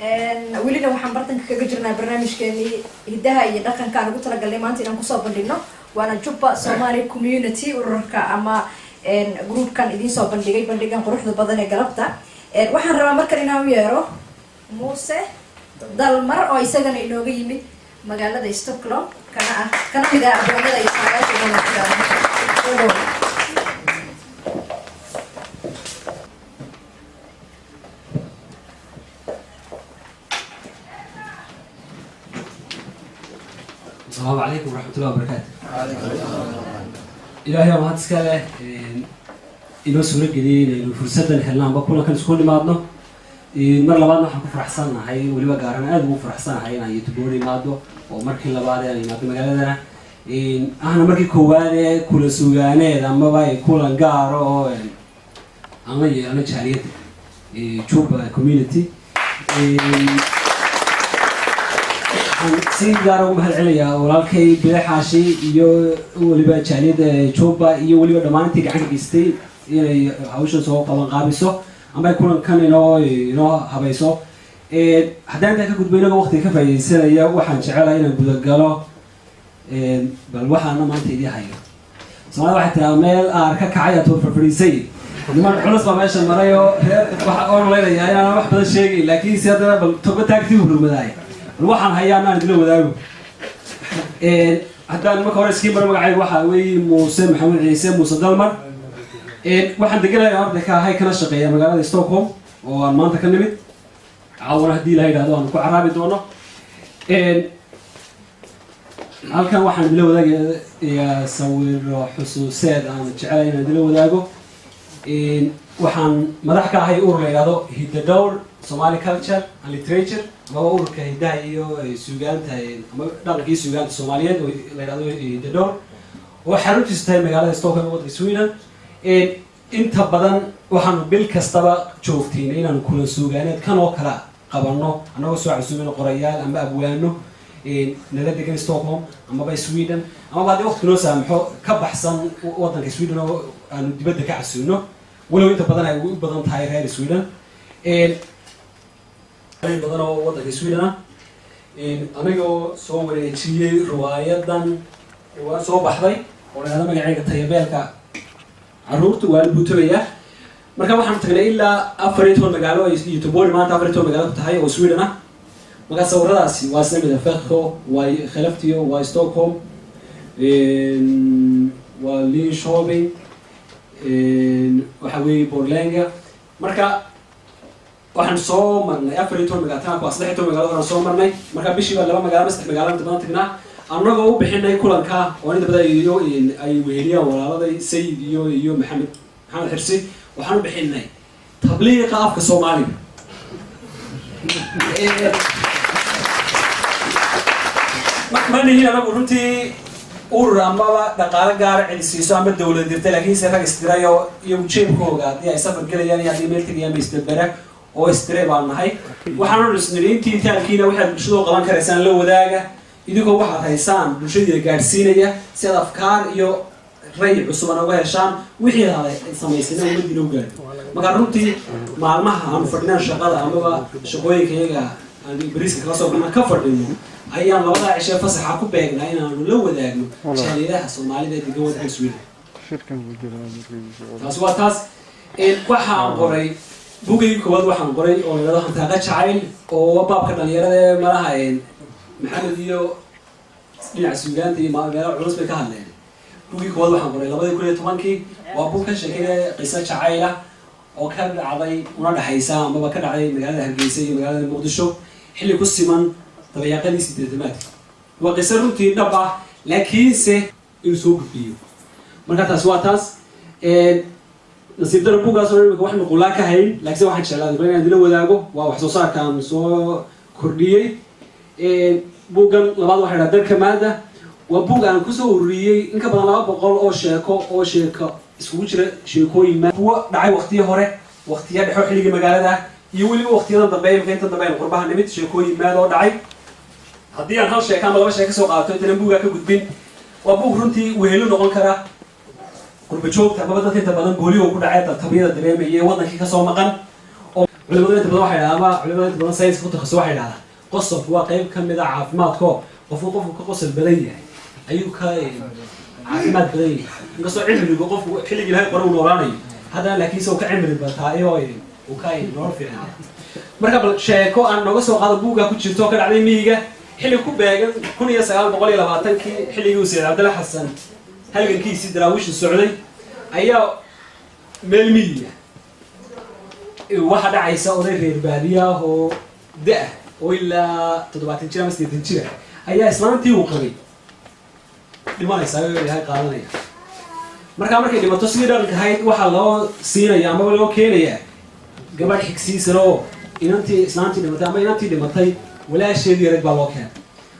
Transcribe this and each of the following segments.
Welina waxaan bartanka kaga jirnaa barnaamijkeenii hidaha iyo dhaqanka aan ugu talagalnay maanta inaan kusoo bandhigno, waana Jubba Somali Community, ururka ama groupkan idiin soo bandhigay bandhigan quruxda badan ee galabta. Waxaan rabaa markan inaan u yeero Muuse Dalmar oo isagana inooga yimid magaalada Stockholm, kana ah kana mid ah abwaanada iyo saagaasha. Asalaamu calaykum waraxmatullahi wabarakaatu. Ilaahay oo mahad iska leh inoo suuro geliyey inaynu fursaddan helno amba kulankan isku nimaadno. Mar labaadna waxaan ku faraxsannahay, weliba gaaran aada ugu faraxsanahay, inaan Göteborg imaado oo markii labaad ee aan imaado magaaladana ahna markii koowaad ee kulan sugaaneed amaba kulan gaaro oo aan la yeelano jaaliyadda Juba Community. Waxaan si gaara ugu mahad celinayaa walaalkay Bile Xaashi iyo weliba jaaliyadda Juba iyo weliba dhammaan intii gacan ka geystay inay hawshan soo qaban qaabiso ama ay kulankan inoo habayso. Haddaan intaa ka gudbo, inagoo waqtiga ka faaidaysanaya, waxaan jecelahay inaan gudagalo bal waxaana maanta idii hayo. Soomaalida waxay tiraa, "Meel aar ka kacay aad farfadhiisay." Niman culus baa meesha maray oo reer waxa oon leynayaa inaanan wax badan sheegayn, laakiin si haddana bal toba taagtii u rogmadaay, bal waxaan hayaa anaan idila wadaago. Haddaan marka hore iskii maro, magacayga waxaa weeye Muuse Maxamed Ciise, Muuse Dalmar. Waxaan deganahay, arday ka ahay, kana shaqeeya magaalada Stockholm oo aan maanta ka nimid. Caawana haddii ilaha yidhahdo aan ku caraabi doono. Halkan waxaan idila wadaagayaa sawiro xusuuseed aan jecelahay inaan idila wadaago. Waxaan madax ka ahay urur la yidhahdo Hidda Dhowr Somali Culture and Literature, amaba ururka hiddaha iyo suugaanta ama dhaqankii suugaanta Soomaaliyeed oo la yidhahdo Hidda Dhowr, oo xaruntiisu tahay magaalada Stockholm, waddanka Sweden. Inta badan waxaanu bil kastaba joogtayna inaanu kulan suugaaneed kan oo kala qabanno, annagoo soo casuumino qorayaal ama abwaano nala degan Stockholm amaba Sweden, amaba haddii waqti noo saamaxo ka baxsan waddanka Sweden oo aanu dibadda ka casuuno, walow inta badan ay u badan tahay reer Sweden badan oo waddanka Sweden ah. Anigoo soo wareejiyey riwaayadan, riwaayad soo baxday oo la yidhahdo magaceega Tayabeelka Carruurta waa la buutabayaa. Marka waxaanu tagnay ilaa 14 magaalo iyo Göteborg, maanta 14 magaalo ku tahay oo Sweden ah. Marka sawiradaasi waa isla mid ah: Växjö, waa Skellefteå, waa Stockholm, waa Linköping, waxa weeye Borlänge. Marka waxaan soo marnay 14 magaalo, tan waa 13 magaalo horaan soo marnay. Marka bishiiba laba magaalo ama saddex magaalo inta badan tagnaa, annagoo u bixinay kulanka oo inta badan iyo ay weheliyaan walaaladay Sayid iyo Maxamed Xirsi. Waxaan u bixinay Tabliiqa Afka Soomaaliga. Ma nihin anagu runtii urur amaba dhaqaalo gaara cid siiso ama dawlad dirta, laakiinse rag isdiray oo iyagu jeebkooga haddii ay safar gelayaan iyo haddii meel tegayaan ba isdabera oo isdiray baan nahay. Waxaanu dhisnay intii taalkiina waxaad bulshada u qaban karaysaan la wadaaga, idinkoo waxaad haysaan bulshadiina gaadhsiinaya, si aad afkaar iyo ray cusubana uga heshaan, wixii aad samaysayna ummadiina u gaadho. Marka runtii maalmaha aanu fadhinaan shaqada amaba shaqooyinka iyaga aan bariiska kala soo baxnaan ka fadhino, ayaan labadaa cishe fasaxa ku beegnaa inaanu la wadaagno jaaliyadaha Soomaalida ee degan waddanka Sweden. Taas waa taas. Waxaan qoray bugaygii koowaad, waxaan qoray oo la yidhahdo Hantaaqa Jacayl, oo baabka dhalinyarada ee malaha Maxamed iyo dhinaca suugaanta iyo meelaha culus bay ka hadleen. Bugii koowaad waxaan qoray 2010-kii. Waa bug ka sheekeynaya qiso jacayl ah oo ka dhacday una dhexaysa amaba ka dhacday magaalada Hargeysa iyo magaalada Muqdisho xilli ku siman dabayaaqadii sideetamaadka. Waa qiso runtii dhab ah, laakiinse inuu soo gudbiyo. Marka taas waa taas. Nasiib daro bugaas oo imika wax nuqulaa ka hayn, laakiinse waxaan jeclaaday bal inaan idila wadaago. Waa wax soo saarkaan soo kordhiyey. Buuggan labaad waxaa idhaha Darka Maada. Waa buug aan kusoo ururiyey in ka badan 200 oo sheeko, oo sheeko iskugu jira sheekooyin kuwo dhacay waqtiyo hore, waqtiya dhexo, xilligii magaalada iyo weliba waqtiyadan dambe, imika intan dambe aynu qurbaha nimid, sheekooyin maad oo dhacay. Haddii aan hal sheeko ama laba sheeko soo qaadato intanan buuggaa ka gudbin, waa buug runtii wehelo noqon kara qurba joogta amaba dadka inta badan booliga ku dhacay tabiyada dareemaya ee waddankii kasoo maqan. Oo Culimadu inta badan waxay dhahdaan, ama culimada inta badan sayniska ku takhasus waxay dhahdaan, qosolku waa qayb ka mid a caafimaadko. Qofku ka qosol badan yahay ayuu ka caafimaad badan yahay, inkastoo cimrigu qofku xilligii Ilahay qore uu noolaanayo, haddana laakiin isagoo ka cimri bataa iyo uu ka nolol fiican yahay. Marka bal sheeko aan nooga soo qaado buugga ku jirto oo ka dhacday miyiga xilli ku beegan 1920-kii, xilligii uu Sayid Cabdalla Xasan halgankiisii Daraawiishu socday, ayaa meel miyiga waxaa dhacaysa oday reer baadiya ah oo da-ah oo ilaa 70 jir ama 80 jira ayaa islaantii uu qabay dhimanaysaa oo Ilaahay qaadanaya. Markaa markay dhimato, sidii dhaqanka ahayd, waxaa loo siinaya amaba loo keenayaa gabadh xigsiisan oo inantii islaantii dhimatay ama inantii dhimatay walaasheedii yareed baa loo keenay.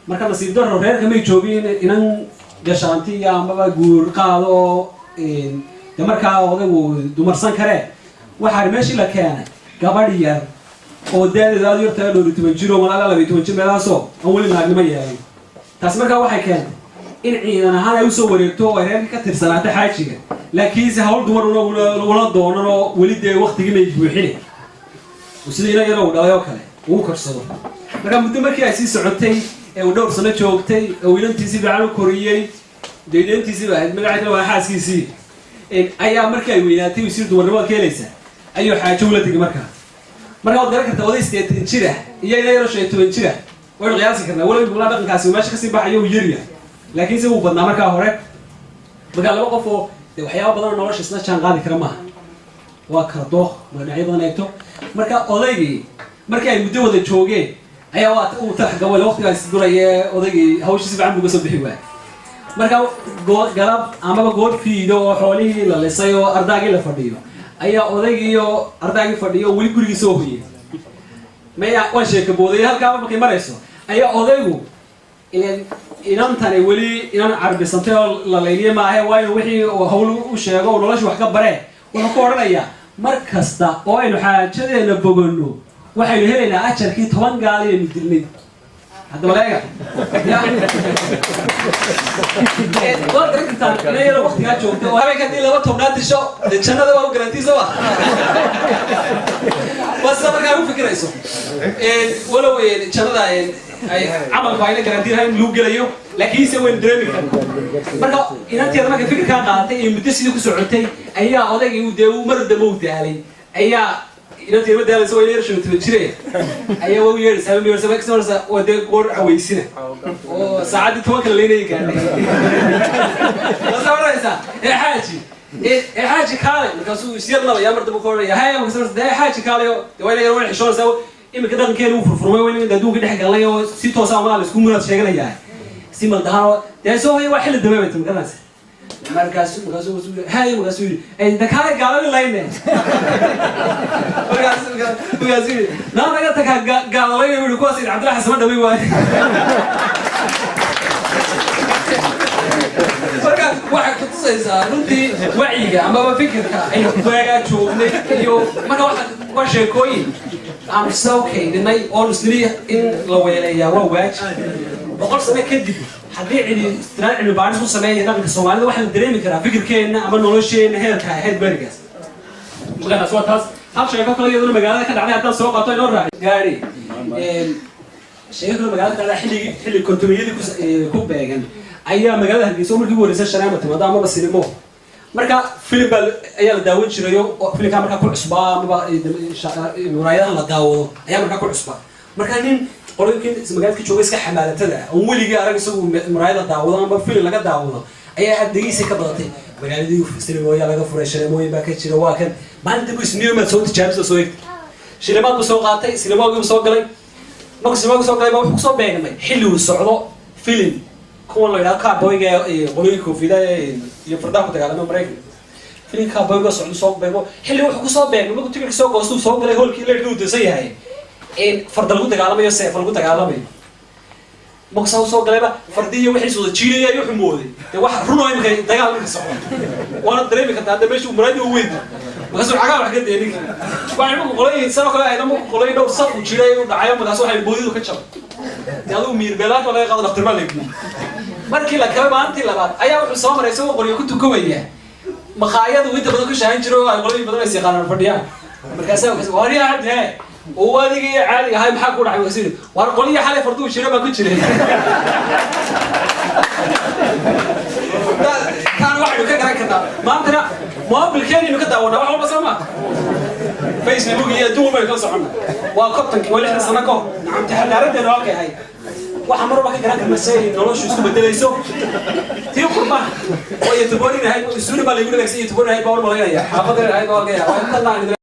Marka nasiib daro, reerka may joogin inan gashaanti iyo amaba guur qaado oo de markaa odaygu dumarsan karee. Waxaa meeshii la keenay gabadh yar oo daadeedu aada yartahay, 14 jir oo malaa 12 jir meelahaasoo aan weli naagnimo yeelin. Taasi markaa waxay keentay in ciidan ahaan ay usoo wareegto oo ay reerka ka tirsanaato xaajiga, laakiinse hawl dumar ula doonan oo weli dee waktigii may buuxine, sida ina yaro uu dhalay oo kale uu korsado. Markaa muddo markii ay sii socotay ee uu dhowr sano joogtay ee uu inantiisii fiican u koriyey, dee inantiisii ba ahayd, magaceedna waa xaaskiisii, ayaa markii ay weynaatay wasiir dumarnimada ka helaysaa ayuu xaajo ula tegay. Markaa waad garan kartaa, oday 80 jira iyo ina yaro 15 jira waynu qiyaasi karnaa. Walow mulaa dhaqankaasi uu meesha kasii baxayo, uu yaryahay, laakiin se wuu badnaa markaa hore. Markaa laba qof oo dee waxyaaba badan oo nolosha isla jaan qaadi kara maaha, waa kala dooq marka dhinacyo badan eegto. Marka odaygii markii ay muddo wada joogeen ayaa waa uu talax gabay, waqtigaa isguraye, odaygii hawsha si fiican buu uga soo bixi waayay. Marka galab amaba goor fiido oo xoolihii la lisay oo ardaagii la fadhiyo ayaa odaygii oo ardaagii fadhiyo oo weli gurigii soo hoyay, maya waan sheeka booday, halkaaba markay marayso ayaa odaygu ilan inantani weli inan carbisantay oo la layliye maahe, waa inuu wixii hawl u sheego oo nolosha wax ka baree. Wuxuu ku odhanayaa, mar kasta oo aynu xaajadeena boganno, waxaynu helaynaa ajarkii 10 gaal inaynu dilnay. Haddaba leega ya waad garan kartaan ina yaro waktigaa joogta oo habeenka haddii laba tobnaad disho, dee jannada waa u garantii, soo ma? Waa sida markaa u fikirayso, walow jannada ay camalku ayna garantiinahay in lagu gelayo, laakiinse waynu dareemi karnaa. Marka inanteeda markay fikirkaa qaadatay iyo muddo sidii ku socotay ayaa odaygii dee uu mar dambe u daalay, ayaa inanteeda ma daalaysa, waa ina yar 15 jire, ayaa waa u yeedhaysaa, u yeedhaysaa, markasta maraysaa, waa dee goor caweysina oo saacaddii 10-ka la leynayay gaadhay. Markaasaa odhanaysaa, "Ee xaaji, ee xaaji, kaalay." Markaasuu isyar nabaya, mar dambe ku odhanaya, "Haya." Markaas markaas, "Ee xaaji, kaalay." Oo dee waa ina yar, waa xishoonaysaa. Iminka dhaqankeenu wuu furfurmay, waa in adduunka dhex galnay oo si toosa amaa la isku muraad sheeganayaa, si maldahaan oo dee soo haya, waa xilli dambe bay timi, garanaysa. Markaasuu hay, markaasuu yidhi, "Ay dakaalay, gaalada layne." Markaasuu yidhi, "Naa naga takaa, gaalalayna." Yidhi, "Kuwaas Cabdilla Xasan ma dhamay waaye." Marka waxay kutusaysaa runtii wacyiga amaba fikirka aynu waagaa joognay. Iyo marka waxa waa sheekooyin aanu soo kaydinay oo isnii in la weeleeyaa waa waajib. 100 sano kadib haddii cidi istiraan cilmi baaris ku sameeya dhaqanka Soomaalida, waxaa la dareemi karaa fikirkeenna ama nolosheenna heerka ahayd berigaas. Marka taas waa taas. Hal sheeko kale iyaduna magaalada ka dhacday haddaan soo qaato, inoo raaci gaari. Sheeko kale magaalada ka dhacday xilli 50-yadii ku beegan ayaa magaalada Hargeysa oo markii ugu horreysay shaneema timaado amaba sinimo. Marka filim baa ayaa la daawan jirayo oo filimkaa markaa ku cusbaa amaba muraayadahan la daawado ayaa markaa ku cusbaa. Marka nin qolooyinkii magaalada ka jooga, iska xamaalatada ah, oon weligii arag isagu muraayada daawado ama filim laga daawado, ayaa adegiisa ka badatay. Magaaladii sinimooyaa laga furay, shaneemooyin baa ka jira. Waa kan maalinta bu isniyomaad soo tijaabisa, soo egtay, shilimaad buu soo qaatay, sinimoogii buu soo galay. Markuu sinimoogii soo galay baa wuxuu kusoo beegmay xilli uu socdo filim kuwan la yidhahdo cowboyga ee qolooyinka koofida iyo fardaha ku dagaalama Maraykanka. Filim cowboyga socdo soo beegmo, xilli wuxuu kusoo beegmay markuu tikidhka soo goostuu soo galay hoolkii, leerkii uu dansan yahay, in farda lagu dagaalamayo, seefa lagu dagaalamayo. Markuu saa usoo galayba fardiyo wixiis wada jiidaya ayuu xumooday, dee wax run oo imika dagaal marka socdo waana dareemi kartaa hadda meesha muraadi u weyn. Markaasuu cagaa wax ka daya ninka, waxay markuu qolooyin sano kale ahayd, markuu qolooyin dhowr saf uu jiray uu dhacayo, markaas waxay boodidu ka jabay. Dee adigu miir beelaanka laga qaado, dhakhtar baa la geeyey. Markii la kale maalintii labaad ayaa wuxuu soo maray isagoo qoryo ku tukamaya makhaayadu inta badan ku shaahan jiray oo ay qolooyin badan ay yaqaanaan fadhiyaan. Markaasaa waryaa Cabdi he oo adigii caadiga ahay, maxaa ku dhacay? Markaasuu yidhi, war qolihii xalay farduhu jira baan ku jiray. Taan waxaynu ka garan karnaa maantana mobilkeenaynu ka daawanaa wax walba, soo ma? Facebook iyo adduun baynu kala soconna. Waa 50-kii, waa 60 sano ka hor. Nacamti, xadaaradeenu halkay ahayd waxa mar walba ka garan karna si ay noloshu isku bedelayso. Tii qurbaha oo iyo toboonin ahayd, suuri baa laygu dhagaysan, iyo toboonin ahayd baa war malaynaya, xaafadeen ahayd baa laga yaabaa.